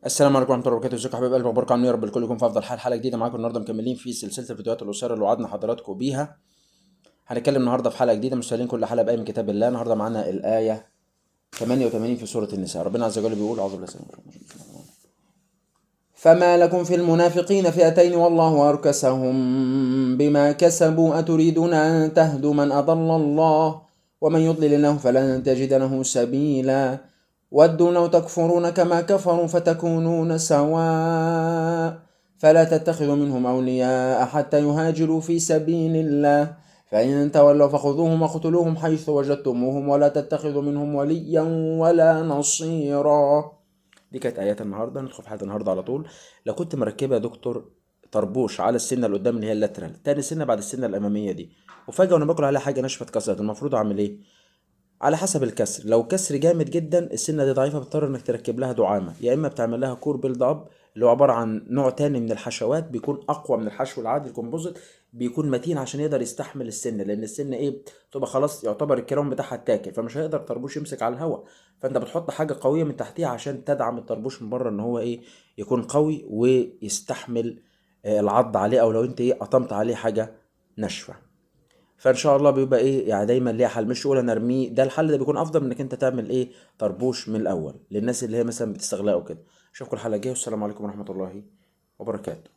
السلام عليكم ورحمة الله وبركاته. ازيكم يا حبايب قلبي؟ اخباركم؟ عاملين إيه؟ يا رب الكل يكون في افضل حال. حلقة جديدة معاكم النهارده، مكملين في سلسلة الفيديوهات القصيرة اللي وعدنا حضراتكم بيها. هنتكلم النهارده في حلقة جديده، مستهلين كل حلقة بايه من كتاب الله. النهارده معانا الايه 88 في سورة النساء. ربنا عز وجل بيقول: اعوذ بالله من الشيطان، فما لكم في المنافقين فئتين والله أركسهم بما كسبوا أتريدون أن تهدوا من أضل الله ومن يضلل الله فلن تجد له سبيلا ودوا لو تكفرون كما كفروا فتكونون سواء فلا تتخذوا منهم أولياء حتى يهاجروا في سبيل الله فإن تولوا فخذوهم واقتلوهم حيث وجدتموهم ولا تتخذوا منهم وليا ولا نصيرا. دي كانت ايات النهارده. ندخل في حلقة النهارده على طول. لو كنت مركبة يا دكتور طربوش على السنة اللي قدام، اللي هي ال lateral، تاني سنة بعد السنة الامامية دي، وفجاة وانا باكل عليها حاجة ناشفة اتكسرت، المفروض اعمل ايه؟ على حسب الكسر. لو كسر جامد جدا، السنة دي ضعيفه، بتضطر انك تركب لها دعامه، يا اما بتعمل لها core build up، اللي هو عبارة عن نوع تاني من الحشوات بيكون اقوى من الحشو العادي ال composite، بيكون متين عشان يقدر يستحمل السن، لان السن ايه؟ تبقى خلاص يعتبر ال crown بتاعها اتاكل، فمش هيقدر طربوش يمسك على الهواء، فانت بتحط حاجة قوية من تحتيها عشان تدعم الطربوش من بره ان هو ايه؟ يكون قوي ويستحمل العض عليه، او لو انت ايه؟ قطمت عليه حاجة ناشفه. فان شاء الله بيبقى ايه؟ يعني دايما ليها حل، مش تقول انا ارميه. ده الحل ده بيكون افضل من انك انت تعمل ايه؟ طربوش من الاول، للناس اللي هي مثلا بتستغلقه كده. اشوفكم الحلقة الجايه، والسلام عليكم ورحمة الله وبركاته.